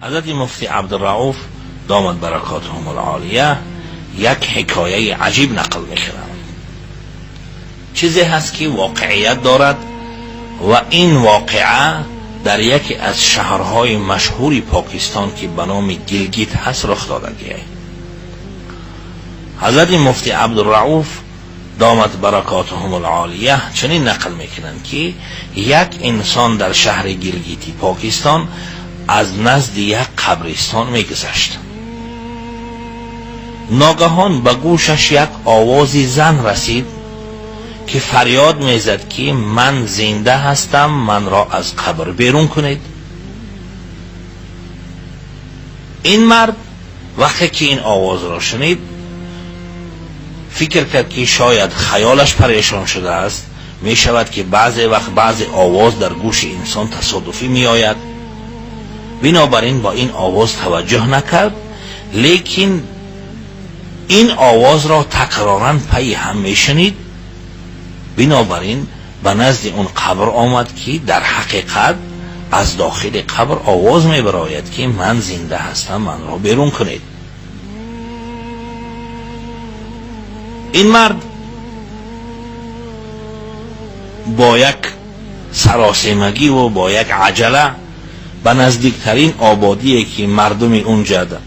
Ҳазрати муфтӣ Абдурауф домад баракотуҳумул олия як ҳикояи аҷиб нақл мекунанд. Чизе ҳаст ки воқеият дорад ва ин воқеа дар яке аз шаҳрҳои машҳури Покистон ки ба номи Гилгит ҳаст рух додагист. Ҳазрати муфтӣ Абдурауф домад баракотуҳумул олия чунин нақл мекунанд ки як инсон дар шаҳри Гилгити Покистон аз назди як қабристон мегузашт. Ногаҳон ба гӯшаш як овози зан расид ки фарёд мезад ки ман зинда ҳастам, манро аз қабр берун кунед. Ин мард вақте ки ин овозро шунид фикр кард ки шояд хаёлаш парешон шудааст. Мешавад ки баъзе вақт баъзе овоз дар гӯши инсон тасодуфӣ меояд. Бинобар ин ба ин овоз таваҷҷӯҳ накард, лекин ин овозро такроран пайи ҳам мешунид. Бинобар ин ба назди он қабр омад ки дар ҳақиқат аз дохили қабр овоз мебарояд ки ман зинда ҳастам, манро берун кунед. Ин мард бо як саросемагӣ ва бо як аҷала ба наздиктарин ободие ки мардуми унҷа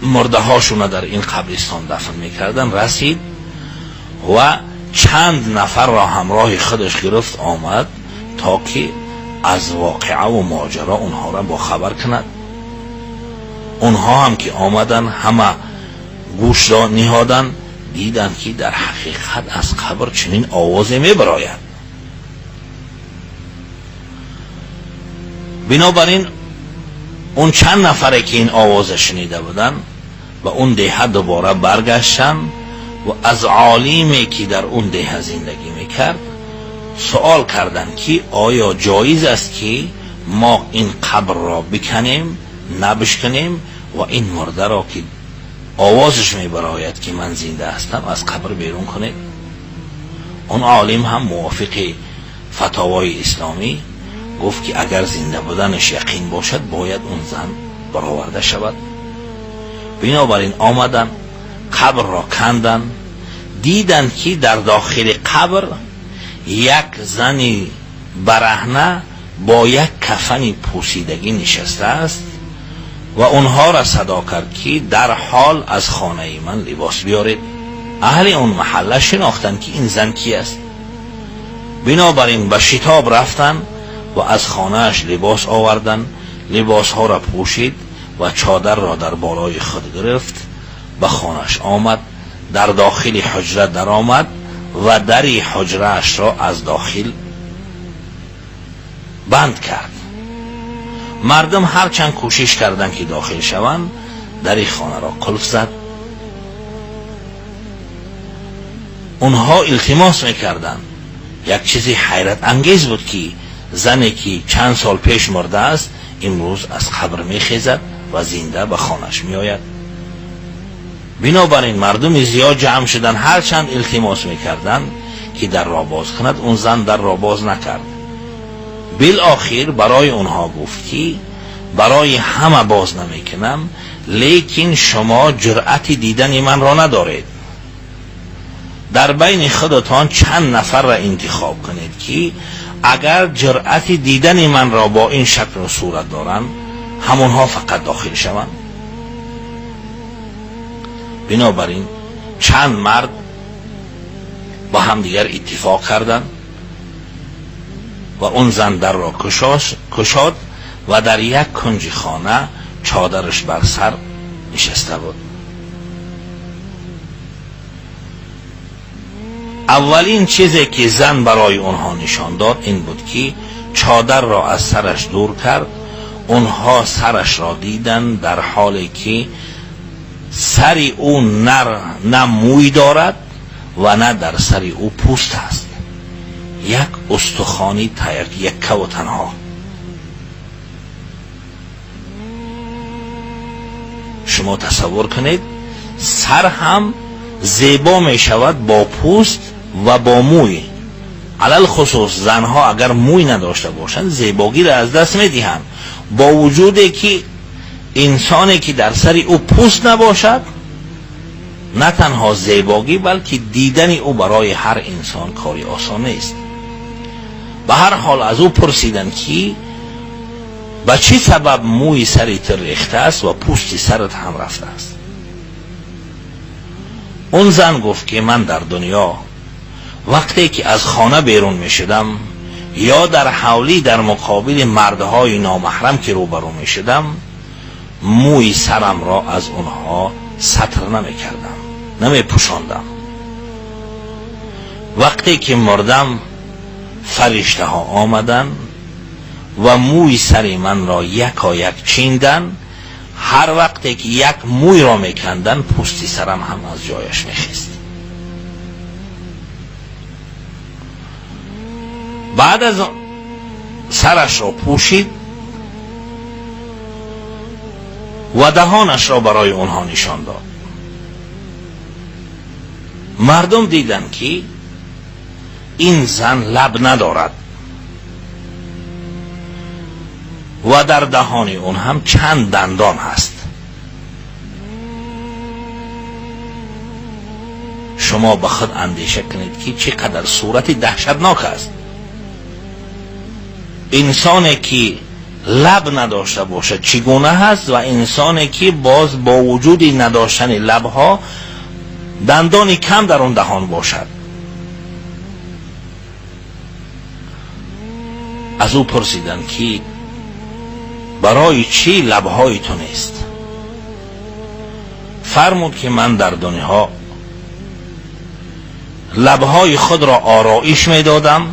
мурдаҳошона дар ин қабристон дафн мекарданд расид ва чанд нафарро ҳамроҳи худаш гирифт омад то ки аз воқеа ва моҷаро онҳоро бохабар кунад. Онҳо ҳам ки омаданд ҳама гӯшро ниҳоданд, диданд ки дар ҳақиқат аз қабр чунин овозе мебарояд. Бинобар ин он чанд нафаре ки ин овоза шунида буданд ба он деҳа дубора баргаштанд ва аз олиме ки дар он деҳа зиндагӣ мекард суол карданд ки оё ҷоиз аст ки мо ин қабрро биканем, набишканем ва ин мурдаро ки овозаш мебарояд ки ман зинда ҳастам аз қабр берун кунед. Он олим ҳам мувофиқи фатовои исломӣ гуфт ки агар зинда буданаш яқин бошад бояд он зан бароварда шавад. Бинобар ин омаданд, қабрро канданд, диданд ки дар дохили қабр як зани бараҳна бо як кафани пӯсидагӣ нишастааст ва онҳоро садо кард ки дарҳол аз хонаи ман либос биёред. Аҳли он маҳалла шинохтанд ки ин зан ки аст. Бинобар ин ба шитоб рафтанд ва аз хонааш либос оварданд, либосҳоро пӯшид ва чодарро дар болои худ гирифт, ба хонааш омад, дар дохили ҳуҷра даромад ва дари ҳуҷраашро аз дохил банд кард. Мардум ҳарчанд кӯшиш карданд ки дохил шаванд, дари хонаро қулф зад. Онҳо илтимос мекарданд. Як чизи ҳайратангез буд ки зане ки чанд сол пеш мурдааст имрӯз аз қабр мехезад ва зинда ба хонааш меояд. Бинобар ин мардуми зиёд ҷамъ шуданд, ҳарчанд илтимос мекарданд ки дарро боз кунад, он зан дарро боз накард. Билохир барои онҳо гуфт ки барои ҳама боз намекунам, лекин шумо ҷуръати дидани манро надоред. Дар байни худатон чанд нафарро интихоб кунед ки агар ҷуръати дидани манро бо ин шаклу сурат доранд, ҳамонҳо фақат дохил шаванд. Бинобар ин чанд мард ба ҳамдигар иттифоқ карданд ва он зан дарро кушод ва дар як кунҷи хона чодараш бар сар нишаста буд. Аввалин чизе ки зан барои онҳо нишон дод ин буд ки чодарро аз сараш дур кард. Онҳо сарашро диданд дар ҳоле ки сари ӯ на мӯй дорад ва на дар сари ӯ пӯст аст, як устухони яккаву танҳо. Шумо тасаввур кунед, сар ҳам зебо мешавад бо пӯст ва бо мӯй. Алалхусус занҳо агар мӯй надошта бошанд зебогиро аз даст медиҳанд, бо вуҷуде ки Инсоне ки дар сари ӯ пӯст набошад, на танҳо зебогӣ, балки дидани ӯ барои ҳар инсон кори осон нест. Ба ҳар ҳол аз ӯ пурсиданд ки ба чӣ сабаб мӯи сари ту рехта аст ва пӯсти сарат ҳам рафта аст? Он зан гуфт ки ман дар дунё вақте ки аз хона берун мешудам ё дар ҳавлӣ дар муқобили мардҳои номаҳрам ки рӯбарӯ мешудам, мӯи сарамро аз онҳо сатр намекардам, намепӯшондам. Вақте ки мурдам, фариштаҳо омаданд ва мӯи сари манро якояк чинданд. Ҳар вақте ки як мӯйро меканданд, пӯсти сарам ҳам аз ҷояш мехест. Баъд аз сарашро пӯшид ва даҳонашро барои онҳо нишон дод. Мардум диданд ки ин зан лаб надорад ва дар даҳони он ҳам чанд дандон ҳаст. Шумо ба худ андеша кунед ки чӣ қадар сурати даҳшатнок аст. Инсоне ки лаб надошта бошад чӣ гуна ҳаст ва инсоне ки боз бо вуҷуди надоштани лабҳо дандони кам дар он даҳон бошад. Аз ӯ пурсиданд ки барои чӣ лабҳои ту нест? Фармуд ки ман дар дунё лабҳои худро ороиш медодам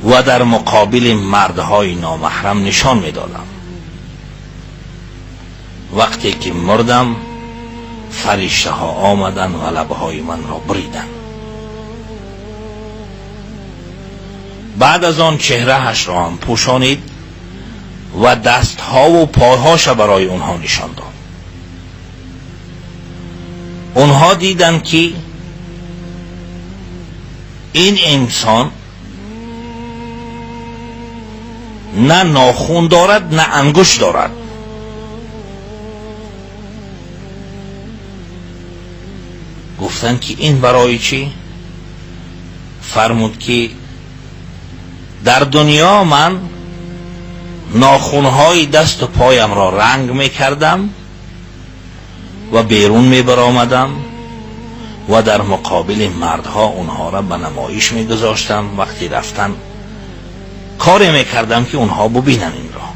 ва дар муқобили мардҳои номаҳрам нишон медодам. Вақте ки мурдам, фариштаҳо омаданд ва лабҳои манро буриданд. Баъд аз он чеҳраашро ҳам пӯшонид ва дастҳову пойҳоша барои онҳо нишон дод. Онҳо диданд ки ин инсон на нохун дорад, на ангушт дорад. Гуфтанд ки ин барои чӣ? Фармуд ки дар дунё ман нохунҳои дасту поямро ранг мекардам ва берун мебаромадам ва дар муқобили мардҳо онҳоро ба намоиш мегузоштам. Вақти рафтан коре мекардам ки онҳо бубинанд инро.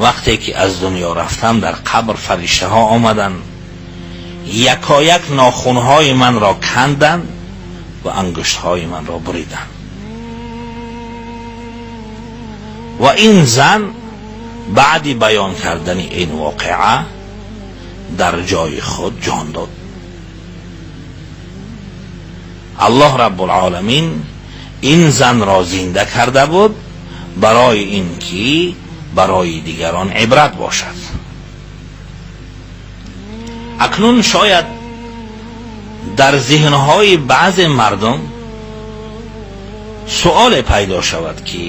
Вақте ки аз дунё рафтам, дар қабр фариштаҳо омаданд, якояк нохунҳои манро канданд ва ангуштҳои манро буриданд. Ва ин зан баъди баён кардани ин воқеа дар ҷои худ ҷон дод. Аллоҳ Раббулъоламин ин занро зинда карда буд барои ин ки барои дигарон ибрат бошад. Акнун шояд дар зеҳнҳои баъзе мардум суоле пайдо шавад ки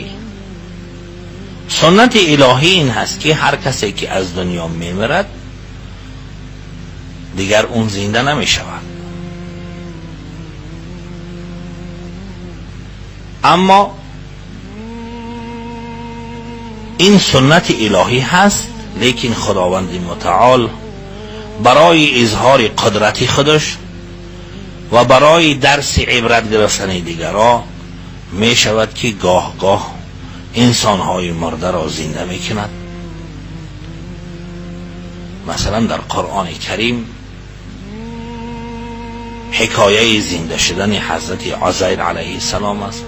суннати илоҳӣ ин ҳаст ки ҳар касе ки аз дунё мемирад, дигар он зинда намешавад. Аммо ин суннати илоҳӣ ҳаст, лекин Худованди мутаол барои изҳори қудрати худаш ва барои дарси ибрат гирифтани дигарон мешавад ки гоҳ-гоҳ инсонҳои мурдаро зинда мекунад. Масалан дар Қуръони Карим ҳикояи зинда шудани ҳазрати Узайр алайҳиссалом аст.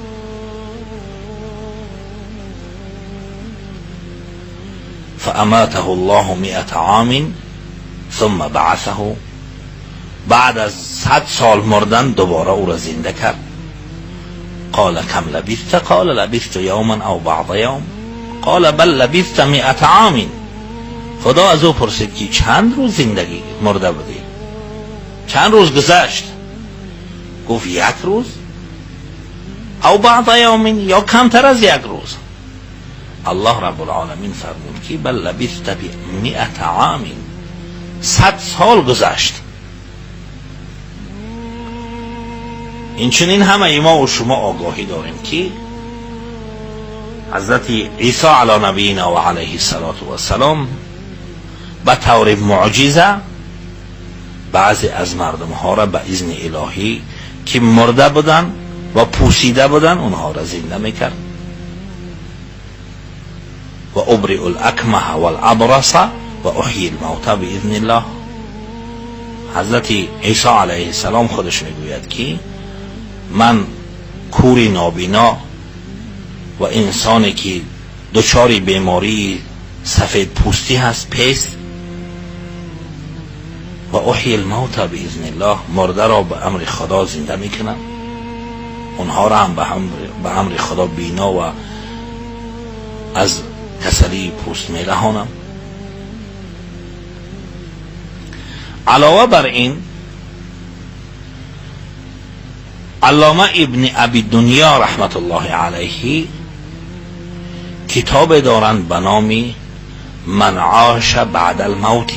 فأماته الله 100 عام ثم بعثه. بعد از 100 سال مردن دوباره او را زنده کرد. قال كم لبثت؟ قال لبثت يوما او بعض يوم. قال بل لبثت 100 عام. خدا از او پرسید که چند روز زندگی مرده بودی؟ چند روز گذشت؟ گفت یک روز او بعض یوم، یا کمتر از یک روز. Аллоҳ Раббул-Оламин фармуд ки бал лабиста миата омин, 100 сол гузашт. Инчунин ҳамаи мо ва шумо огоҳӣ дорем ки ҳазрати Исо ало набийина ва алайҳи ссалоту вассалом ба таври мӯъҷиза баъзе аз мардумҳоро ба изни илоҳӣ ки мурда буданд ва пӯсида буданд онҳоро зинда мекард. Ва убриу л-акмаҳа вал-абраса ва уҳйи л-мавта биизниллоҳ. Ҳазрати Исо алайҳиссалом худаш мегӯяд ки ман кури нобино ва инсоне ки дучори бемории сафедпӯстӣ ҳаст, пест, ва уҳйи л-мавта биизниллоҳ, мурдаро ба амри Худо зинда мекунам, онҳоро ҳам ба амри Худо бино ва аз касалии пӯст мераҳонам. Алова бар ин, Аллома ибни Аби Дунё раҳматуллоҳи алайҳи китобе доранд ба номи Ман оша баъда алмавт.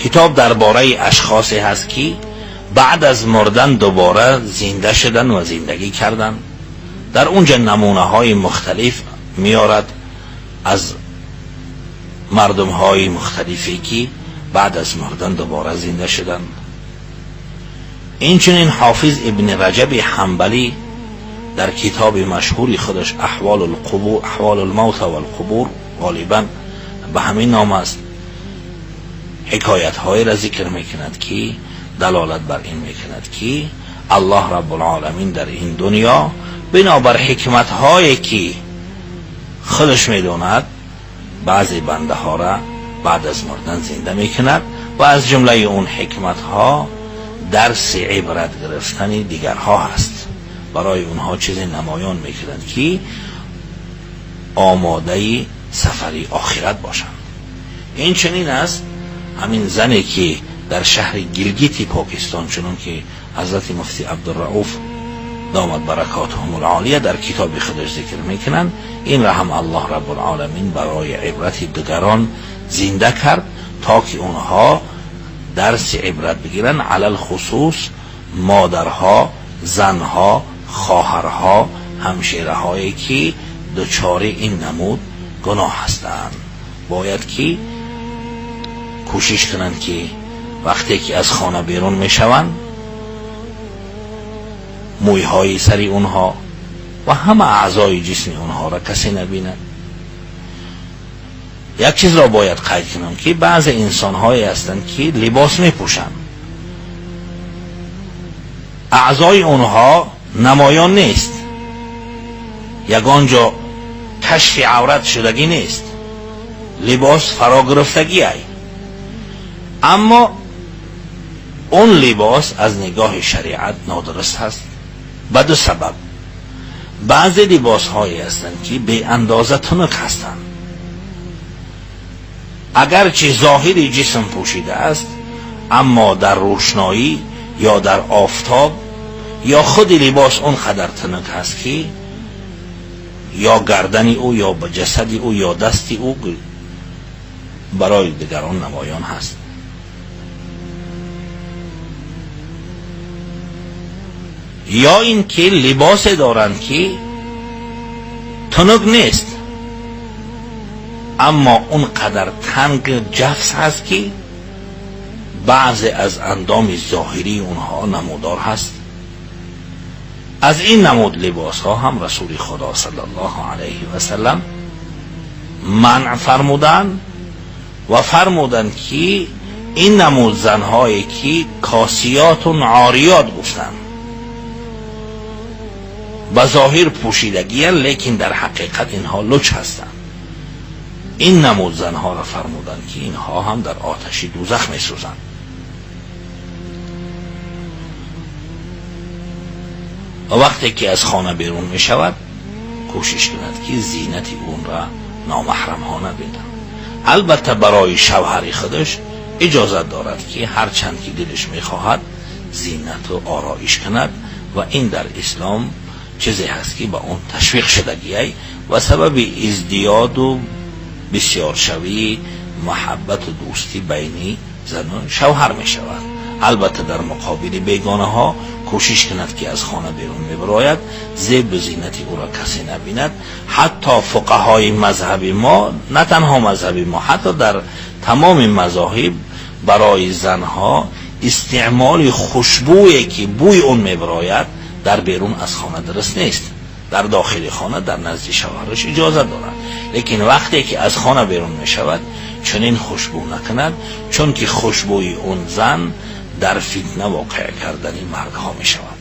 Китоб дар бораи ашхосе ҳаст ки баъд аз мурдан дубора зинда шуданд ва зиндагӣ карданд. Дар онҷо намунаҳои мухталиф меорад аз мардумҳои мухталифе ки баъд аз мурдан дубора зинда шуданд. Инчунин Ҳофиз ибни Раҷаби Ҳанбалӣ дар китоби машҳури худаш Аҳвол алмавт валқубур, ғолибан ба ҳамин ном аст, ҳикоятҳоеро зикр мекунад ки далолат бар ин мекунад ки Аллоҳ Раббул-Оламин дар ин дунё бинобар ҳикматҳое ки худаш медонад баъзе бандаҳоро баъд аз мурдан зинда мекунад ва аз ҷумлаи он ҳикматҳо дарси ибрат гирифтани дигарҳо ҳаст. Барои онҳо чизе намоён мекунад ки омодаи сафари охират бошанд. Ин чунин аст ҳамин зане ки дар шаҳри Гилгити Покистон, чунон ки ҳазрати муфти Абдурауф домад баракотуҳум алолия дар китоби худаш зикр мекунанд, инро ҳам Аллоҳ Раббул-Оламин барои ибрати дигарон зинда кард то ки онҳо дарси ибрат бигиранд, алалхусус модарҳо, занҳо, хоҳарҳо, ҳамшираҳое ки дучори ин намуд гуноҳ ҳастанд. Бояд ки кӯшиш кунанд ки вақте ки аз хона берун мешаванд мӯйҳои сари онҳо ва ҳама аъзои ҷисми онҳоро касе набинад. Як чизро бояд қайд кунам ки баъзе инсонҳое ҳастанд ки либос мепӯшанд, аъзои онҳо намоён нест, ягон ҷо кашфи аврат шудагӣ нест, либос фаро гирифтагӣ ай, аммо он либос аз нигоҳи шариат нодуруст ҳаст ба ду сабаб. Баъзе либосҳое ҳастанд ки беандоза тунук ҳастанд, агарчи зоҳири ҷисм пӯшида аст, аммо дар рӯшноӣ ё дар офтоб ё худи либос он қадар тунук ҳаст ки ё гардани ӯ ё ба ҷасади ӯ ё дасти ӯ барои дигарон намоён ҳаст. Ё ин ки либосе доранд ки тунук нест, аммо он қадар танг ҷафс ҳаст ки баъзе аз андоми зоҳирии онҳо намудор ҳаст. Аз ин намуд либосҳо ҳам Расули Худо саллаллоҳу алайҳи васаллам манъ фармуданд ва фармуданд ки ин намуд занҳое ки косиётун ориёт гуфтанд, ба зоҳир пӯшидагиянд, лекин дар ҳақиқат инҳо луч ҳастанд. Ин намуд занҳоро фармуданд ки инҳо ҳам дар оташи дӯзах месӯзанд. Ва вақте ки аз хона берун мешавад кӯшиш кунад ки зинати онро номаҳрамҳо набинанд. Албатта барои шавҳари худаш иҷозат дорад ки ҳарчанд ки дилаш мехоҳад зинату ороиш кунад ва ин дар ислом Чизе ҳаст, ки ба он ташвиқ шудагиай ва сабаби издиёду бисёршавии муҳаббату дӯстӣ байни зану шавҳар мешавад. Албатта, дар муқобили бегонаҳо кӯшиш кунад, ки аз хона берун мебарояд, зебу зинати ӯро касе набинад. Ҳатто фуқаҳои мазҳаби мо, на танҳо мазҳаби мо, ҳатто дар тамоми мазоҳиб барои занҳо истеъмоли хушбӯе, ки бӯи он мебарояд, дар берун аз хона дуруст нест. Дар дохили хона, дар назди шавҳараш иҷоза дорад, лекин вақте ки аз хона берун мешавад, чунин хушбӯ накунад, чунки хушбӯи он зан дар фитна воқеъ кардани мардҳо мешавад.